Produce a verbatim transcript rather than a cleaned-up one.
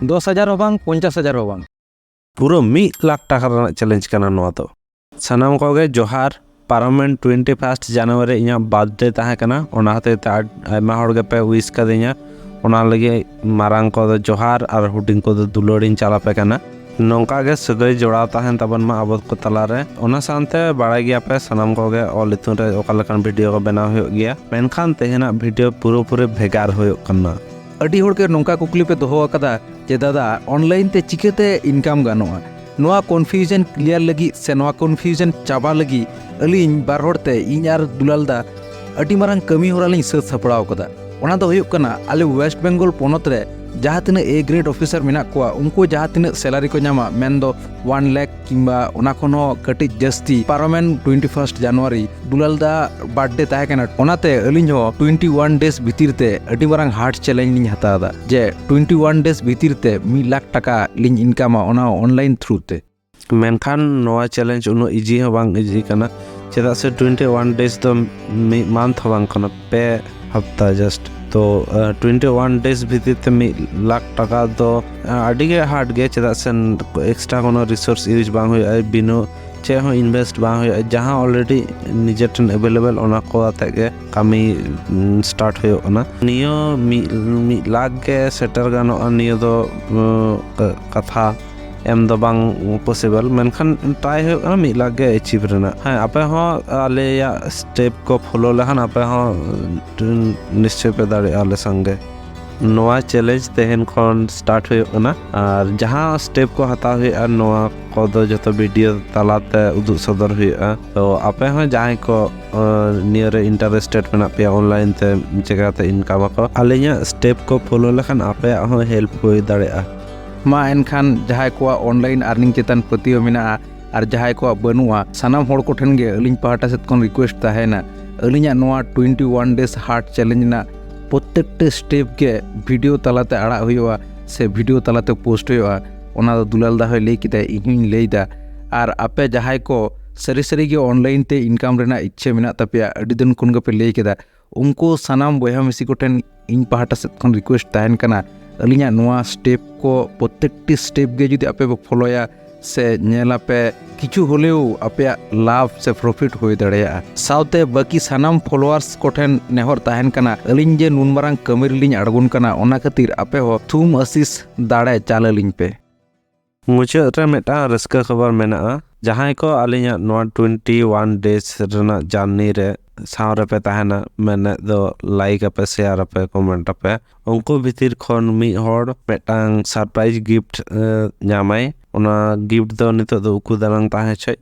ᱫᱚᱥ ᱦᱟᱡᱟᱨ ᱦᱚᱸ ᱵᱟᱝ, ᱯᱚᱧᱪᱟᱥ ᱦᱟᱡᱟᱨ ᱦᱚᱸ ᱵᱟᱝ᱾ ᱯᱩᱨᱟᱹ ᱢᱤᱫ ᱞᱟᱠᱷ ᱴᱟᱠᱟ ᱨᱮᱱᱟᱜ ᱪᱮᱞᱮᱧᱡᱽ ᱠᱟᱱᱟ ᱱᱚᱣᱟ ᱫᱚ᱾ ᱥᱟᱱᱟᱢ ᱠᱚᱜᱮ ᱡᱚᱦᱟᱨ᱾ ᱯᱟᱨᱚᱢᱮᱱ ᱴᱩᱭᱮᱱᱴᱤ ᱯᱷᱟᱥᱴ ᱡᱟᱱᱩᱣᱟᱨᱤ ᱤᱧᱟᱹᱜ ᱵᱟᱨᱛᱷᱰᱮ ᱛᱟᱦᱮᱸ ᱠᱟᱱᱟ, ᱚᱱᱟ ᱦᱚᱛᱮᱡ ᱛᱮ ᱟᱹᱰ- ᱟᱭᱢᱟ ᱦᱚᱲ ᱜᱮᱯᱮ ᱩᱭᱤᱥ ᱠᱟᱫᱤᱧᱟ᱾ ᱚᱱᱟ ᱞᱟᱹᱜᱤᱫ ᱢᱟᱨᱟᱝ ᱠᱚᱫᱚ ᱡᱚᱦᱟᱨ ᱟᱨ ᱦᱩᱰᱤᱧ ᱠᱚᱫᱚ ᱫᱩᱞᱟᱹᱲᱤᱧ ᱪᱟᱞ ᱟᱯᱮ ᱠᱟᱱᱟ᱾ ᱱᱚᱝᱠᱟ ᱜᱮ ᱥᱟᱹᱜᱟᱹᱭ ᱡᱚᱲᱟᱣ ᱛᱟᱦᱮᱱ ᱛᱟᱵᱚᱱ ᱢᱟ ᱟᱵᱚ ᱠᱚ ᱛᱟᱞᱟᱨᱮ᱾ ᱚᱱᱟ ᱥᱟᱶᱛᱮ ᱵᱟᱲᱟᱭ ᱜᱮᱭᱟᱯᱮ ᱥᱟᱱᱟᱢ ᱠᱚᱜᱮ ᱚᱞ ᱤᱛᱩᱱ ᱨᱮ ᱚᱠᱟ ᱞᱮᱠᱟᱱ ᱵᱷᱤᱰᱤᱭᱳ ᱠᱚ ᱵᱮᱱᱟᱣ ᱦᱩᱭᱩᱜ ᱜᱮᱭᱟ, ᱢᱮᱱᱠᱷᱟᱱ ᱛᱮᱦᱮᱧᱟᱜ ᱵᱷᱤᱰᱤᱭᱳ ᱯᱩᱨᱟᱹᱯᱩᱨᱤ ᱵᱷᱮᱜᱟᱨ ᱦᱩᱭᱩᱜ ᱠᱟᱱᱟ᱾ ᱟᱹᱰᱤ ᱦᱚᱲ ᱜᱮ ᱱᱚᱝᱠᱟ ᱠᱩᱠᱞᱤ ᱯᱮ ᱫᱚᱦᱚ ᱟᱠᱟᱫᱟ ᱡᱮ, "ᱫᱟᱫᱟ, ᱚᱱᱞᱟᱭᱤᱱ ᱛᱮ ᱪᱤᱠᱟᱹᱛᱮ ᱤᱱᱠᱟᱢ ᱜᱟᱱᱚᱜᱼᱟ?" ᱱᱚᱣᱟ ᱠᱚᱱᱯᱷᱤᱭᱩᱡᱚᱱ ᱠᱞᱤᱭᱟᱨ ᱞᱟᱹᱜᱤᱫ ᱥᱮ ᱱᱚᱣᱟ ᱠᱚᱱᱯᱷᱤᱭᱩᱡᱚᱱ ᱪᱟᱵᱟ ᱞᱟᱹᱜᱤᱫ ᱟᱹᱞᱤᱧ ᱵᱟᱨ ᱦᱚᱲ ᱛᱮ, ᱤᱧ ᱟᱨ ᱫᱩᱞᱟᱞ ᱫᱟ, ᱟᱹᱰᱤ ᱢᱟᱨᱟᱝ ᱠᱟᱹᱢᱤ ᱦᱚᱨᱟ ᱞᱤᱧ ᱥᱟᱹᱛ ᱥᱟᱯᱲᱟᱣ ᱠᱟᱫᱟ᱾ ᱚᱱᱟ ᱫᱚ ᱦᱩᱭᱩᱜ ᱠᱟᱱᱟ, ᱟᱞᱮ ᱳᱭᱮᱥᱴ ᱵᱮᱝᱜᱚᱞ ᱯᱚᱱᱚᱛ ᱨᱮ ᱡᱟᱦᱟᱸ ᱛᱤᱱᱟᱹᱜ ᱮ ᱜᱨᱮᱰ ᱚᱯᱷᱤᱥᱟᱨ ᱢᱮᱱᱟᱜ ᱠᱚᱣᱟ, ᱩᱱᱠᱩ ᱡᱟᱦᱟᱸ ᱛᱤᱱᱟᱹᱜ ᱥᱮᱞᱟᱨᱤ ᱠᱚ ᱧᱟᱢᱟ, ᱢᱮᱱᱫᱚ ᱚᱣᱟᱱ ᱞᱟᱠᱷ ᱠᱤᱝᱵᱟ ᱚᱱᱟ ᱠᱷᱚᱱ ᱦᱚᱸ ᱠᱟᱹᱴᱤᱡ ᱡᱟᱹᱥᱛᱤ, ᱯᱟᱨᱚᱢᱮᱱ ᱴᱩᱭᱮᱱᱴᱤ ᱯᱷᱟᱥᱴ ᱡᱟᱱᱩᱣᱟᱨᱤ ᱫᱩᱞᱟᱞ ᱫᱟ ᱵᱟᱨᱛᱷᱰᱮ ᱛᱟᱦᱮᱸ ᱠᱟᱱᱟ᱾ ᱚᱱᱟᱛᱮ ᱟᱹᱞᱤᱧ ᱦᱚᱸ ᱴᱩᱭᱮᱱᱴᱤ ᱣᱟᱱ ᱰᱮᱡ ᱵᱷᱤᱛᱤᱨ ᱛᱮ ᱟᱹᱰᱤ ᱢᱟᱨᱟᱝ ᱦᱟᱨᱰ ᱪᱮᱞᱮᱧᱡᱽ ᱞᱤᱧ ᱦᱟᱛᱟᱣ ᱮᱫᱟ ᱡᱮ ᱴᱩᱭᱮᱱᱴᱤ ᱣᱟᱱ ᱰᱮᱡ ᱵᱷᱤᱛᱤᱨ ᱛᱮ ᱢᱤᱫ ᱞᱟᱠᱷ ᱴᱟᱠᱟ ᱞᱤᱧ ᱤᱱᱠᱟᱢᱟ, ᱚᱱᱟ ᱦᱚᱸ ᱚᱱᱞᱟᱭᱤᱱ ᱛᱷᱨᱩ ᱛᱮ᱾ ᱢᱮᱱᱠᱷᱟᱱ ᱱᱚᱣᱟ ᱪᱮᱞᱮᱧᱡᱽ ᱩᱱᱟᱹᱜ ᱤᱡᱤ ᱦᱚᱸ ᱵᱟᱝ ᱤᱡᱤ ᱠᱟᱱᱟ, ᱪᱮᱫᱟᱜ ᱥᱮ ᱴᱩᱭᱮᱱᱴᱤ ᱣᱟᱱ ᱰᱮᱡ ᱫᱚ ᱢᱤᱫ ᱢᱟᱱᱛᱷ ᱦᱚᱸ ᱵᱟᱝ ᱠᱟᱱᱟ, ᱯᱮ ᱦᱟᱯᱛᱟ ᱡᱟᱥᱴ᱾ ᱛᱚ ᱴᱩᱭᱮᱱᱴᱤ ᱣᱟᱱ ᱰᱮᱡ ᱵᱷᱤᱛᱤᱨ ᱛᱮ ᱢᱤᱫ ᱞᱟᱠᱷ ᱴᱟᱠᱟ ᱫᱚ ᱟᱹᱰᱤ ᱜᱮ ᱦᱟᱨᱰ ᱜᱮᱭᱟ, ᱪᱮᱫᱟᱜ ᱥᱮ ᱮᱠᱥᱴᱨᱟ ᱠᱳᱱᱳ ᱨᱤᱥᱳᱨᱥ ᱤᱭᱩᱡᱽ ᱵᱟᱝ ᱦᱩᱭᱩᱜᱼᱟ, ᱵᱤᱱᱟᱹ ᱪᱮᱫ ᱦᱚᱸ ᱤᱱᱵᱷᱮᱥᱴ ᱵᱟᱝ ᱦᱩᱭᱩᱜᱼᱟ᱾ ᱡᱟᱦᱟᱸ ᱚᱞᱨᱮᱰᱤ ᱱᱤᱡᱮ ᱴᱷᱮᱱ ᱮᱵᱮᱞᱮᱵᱮᱞ, ᱚᱱᱟ ᱠᱚ ᱟᱛᱮ ᱜᱮ ᱠᱟᱹᱢᱤ ᱥᱴᱟᱨᱴ ᱦᱩᱭᱩᱜ ᱠᱟᱱᱟ᱾ ᱱᱤᱭᱟᱹ ᱢᱤᱫ ᱢᱤᱫ ᱞᱟᱠᱷ ᱜᱮ ᱥᱮᱴᱮᱨ ᱜᱟᱱᱚᱜᱼᱟ, ᱱᱤᱭᱟᱹ ᱫᱚ ᱠᱟᱛᱷᱟ ᱮᱢ ᱫᱚ ᱵᱟᱝ ᱯᱚᱥᱤᱵᱚᱞ, ᱢᱮᱱᱠᱷᱟᱱ ᱴᱨᱟᱭ ᱦᱩᱭᱩᱜ ᱠᱟᱱᱟ ᱢᱤᱫ ᱞᱟᱠᱷ ᱜᱮ ᱮᱪᱤᱵᱷ ᱨᱮᱱᱟᱜ᱾ ᱦᱮᱸ, ᱟᱯᱮ ᱦᱚᱸ ᱟᱞᱮᱭᱟᱜ ᱥᱴᱮᱯ ᱠᱚ ᱯᱷᱚᱞᱳ ᱞᱮᱠᱷᱟᱱ ᱟᱯᱮ ᱦᱚᱸ ᱱᱤᱥᱪᱚᱭ ᱯᱮ ᱫᱟᱲᱮᱭᱟᱜᱼᱟ ᱟᱞᱮ ᱥᱟᱝᱜᱮ᱾ ᱱᱚᱣᱟ ᱪᱮᱞᱮᱧᱡᱽ ᱛᱮᱦᱮᱧ ᱠᱷᱚᱱ ᱥᱴᱟᱨᱴ ᱦᱩᱭᱩᱜ ᱠᱟᱱᱟ, ᱟᱨ ᱡᱟᱦᱟᱸ ᱥᱴᱮᱯ ᱠᱚ ᱦᱟᱛᱟᱣ ᱦᱩᱭᱩᱜᱼᱟ, ᱱᱚᱣᱟ ᱠᱚᱫᱚ ᱡᱚᱛᱚ ᱵᱷᱤᱰᱤᱭᱳ ᱛᱟᱞᱟᱛᱮ ᱩᱫᱩᱜ ᱥᱚᱫᱚᱨ ᱦᱩᱭᱩᱜᱼᱟ᱾ ᱛᱚ ᱟᱯᱮ ᱦᱚᱸ ᱡᱟᱦᱟᱸᱭ ᱠᱚ ᱱᱤᱭᱟᱹᱨᱮ ᱤᱱᱴᱟᱨᱮᱥᱴᱮᱰ ᱢᱮᱱᱟᱜ ᱯᱮᱭᱟ, ᱚᱱᱞᱟᱭᱤᱱ ᱛᱮ ᱪᱤᱠᱟᱛᱮ ᱤᱱᱠᱟᱢ ᱟᱠᱚ, ᱟᱹᱞᱤᱧᱟᱜ ᱥᱴᱮᱯ ᱠᱚ ᱯᱷᱚᱞᱳ ᱞᱮᱠᱷᱟᱱ ᱟᱯᱮᱭᱟᱜ ᱦᱚᱸ ᱦᱮᱞᱯ ᱦᱩᱭ ᱫᱟᱲᱮᱭᱟᱜᱼᱟ᱾ ᱢᱟ ᱮᱱᱠᱷᱟᱱ ᱡᱟᱦᱟᱸᱭ ᱠᱚᱣᱟᱜ ᱚᱱᱞᱟᱭᱤᱱ ᱟᱨᱱᱤᱝ ᱪᱮᱛᱟᱱ ᱯᱟᱹᱛᱭᱟᱹᱣ ᱢᱮᱱᱟᱜᱼᱟ ᱟᱨ ᱡᱟᱦᱟᱸᱭ ᱠᱚᱣᱟᱜ ᱵᱟᱹᱱᱩᱜᱼᱟ, ᱥᱟᱱᱟᱢ ᱦᱚᱲ ᱠᱚᱴᱷᱮᱱ ᱜᱮ ᱟᱹᱞᱤᱧ ᱯᱟᱦᱴᱟ ᱥᱮᱫ ᱠᱷᱚᱱ ᱨᱤᱠᱩᱭᱮᱥᱴ ᱛᱟᱦᱮᱱᱟ, ᱟᱹᱞᱤᱧᱟᱜ ᱱᱚᱣᱟ ᱴᱩᱭᱮᱱᱴᱤ ᱣᱟᱱ ᱰᱮᱡ ᱦᱟᱨᱰ ᱪᱮᱞᱮᱧᱡᱽ ᱨᱮᱱᱟᱜ ᱯᱨᱚᱛᱛᱮᱠᱴᱤ ᱥᱴᱮᱯ ᱜᱮ ᱵᱷᱤᱰᱤᱭᱳ ᱛᱟᱞᱟᱛᱮ ᱟᱲᱟᱜ ᱦᱩᱭᱩᱜᱼᱟ ᱥᱮ ᱵᱷᱤᱰᱤᱭᱳ ᱛᱟᱞᱟᱛᱮ ᱯᱳᱥᱴ ᱦᱩᱭᱩᱜᱼᱟ᱾ ᱚᱱᱟ ᱫᱚ ᱫᱩᱞᱟᱞ ᱫᱟ ᱦᱚᱸᱭ ᱞᱟᱹᱭ ᱠᱮᱫᱟ, ᱤᱧ ᱦᱚᱸᱧ ᱞᱟᱹᱭ ᱮᱫᱟ᱾ ᱟᱨ ᱟᱯᱮ ᱡᱟᱦᱟᱸᱭ ᱠᱚ ᱥᱟᱹᱨᱤ ᱥᱟᱹᱨᱤ ᱜᱮ ᱚᱱᱞᱟᱭᱤᱱ ᱛᱮ ᱤᱱᱠᱟᱢ ᱨᱮᱱᱟᱜ ᱤᱪᱪᱷᱟᱹ ᱢᱮᱱᱟᱜ ᱛᱟᱯᱮᱭᱟ, ᱟᱹᱰᱤ ᱫᱤᱱ ᱠᱷᱚᱱ ᱜᱮᱯᱮ ᱞᱟᱹᱭ ᱠᱮᱫᱟ, ᱩᱱᱠᱩ ᱥᱟᱱᱟᱢ ᱵᱚᱭᱦᱟ ᱢᱤᱥᱤ ᱠᱚᱴᱷᱮᱱ ᱤᱧ ᱯᱟᱦᱴᱟ ᱥᱮᱫ ᱠᱷᱚᱱ ᱨᱤᱠᱩᱭᱮᱥᱴ ᱛᱟᱦᱮᱱ ᱠᱟᱱᱟ, ᱟᱹᱞᱤᱧᱟᱜ ᱱᱚᱣᱟ ᱥᱴᱮᱯ ᱠᱚ, ᱯᱨᱚᱛᱮᱠᱴᱤ ᱥᱴᱮᱯ ᱜᱮ ᱡᱩᱫᱤ ᱟᱯᱮ ᱯᱮ ᱯᱷᱚᱞᱳᱭᱟ ᱥᱮ ᱧᱮᱞᱟᱯᱮ, ᱠᱤᱪᱷᱩ ᱦᱚᱞᱮᱣ ᱟᱯᱮᱭᱟᱜ ᱞᱟᱵᱷ ᱥᱮ ᱯᱨᱚᱯᱷᱤᱴ ᱦᱩᱭ ᱫᱟᱲᱮᱭᱟᱜᱼᱟ᱾ ᱥᱟᱶᱛᱮ ᱵᱟᱹᱠᱤ ᱥᱟᱱᱟᱢ ᱯᱷᱚᱞᱳᱣᱟᱨᱥ ᱠᱚᱴᱷᱮᱱ ᱱᱮᱦᱚᱨ ᱛᱟᱦᱮᱱ ᱠᱟᱱᱟ, ᱟᱹᱞᱤᱧ ᱡᱮ ᱱᱩᱱ ᱢᱟᱨᱟᱝ ᱠᱟᱹᱢᱤ ᱨᱮᱞᱤᱧ ᱟᱬᱜᱚᱱ ᱠᱟᱱᱟ, ᱚᱱᱟ ᱠᱷᱟᱹᱛᱤᱨ ᱟᱯᱮ ᱦᱚᱸ ᱛᱷᱩᱢ ᱟᱥᱤᱥ ᱫᱟᱲᱮ ᱪᱟᱞ ᱟᱹᱞᱤᱧ ᱯᱮ᱾ ᱢᱩᱪᱟᱹᱫ ᱨᱮ ᱢᱤᱫᱴᱟᱝ ᱨᱟᱹᱥᱠᱟᱹ ᱠᱷᱚᱵᱚᱨ ᱢᱮᱱᱟᱜᱼᱟ᱾ ᱡᱟᱦᱟᱸᱭ ᱠᱚ ᱟᱹᱞᱤᱧᱟᱜ ᱱᱚᱣᱟ ᱴᱩᱭᱮᱱᱴᱤ ᱣᱟᱱ ᱰᱮᱡᱽ ᱨᱮᱱᱟᱜ ᱡᱟᱨᱱᱤ ᱨᱮ ᱥᱟᱶ ᱨᱮᱯᱮ ᱛᱟᱦᱮᱱᱟ, ᱢᱮᱱᱮᱫ ᱫᱚ ᱞᱟᱭᱤᱠ ᱟᱯᱮ, ᱥᱮᱭᱟᱨ ᱟᱯᱮ, ᱠᱚᱢᱮᱱᱴ ᱟᱯᱮ, ᱩᱱᱠᱩ ᱵᱷᱤᱛᱤᱨ ᱠᱷᱚᱱ ᱢᱤᱫ ᱦᱚᱲ ᱢᱤᱫᱴᱟᱝ ᱥᱟᱨᱯᱨᱟᱭᱤᱡᱽ ᱜᱤᱯᱷᱴ ᱧᱟᱢᱟᱭ᱾ ᱚᱱᱟ ᱜᱤᱯᱷᱴ ᱫᱚ ᱱᱤᱛᱚᱜ ᱫᱚ ᱩᱠᱩ ᱫᱟᱱᱟᱝ ᱛᱟᱦᱮᱸ ᱦᱚᱪᱚᱭ᱾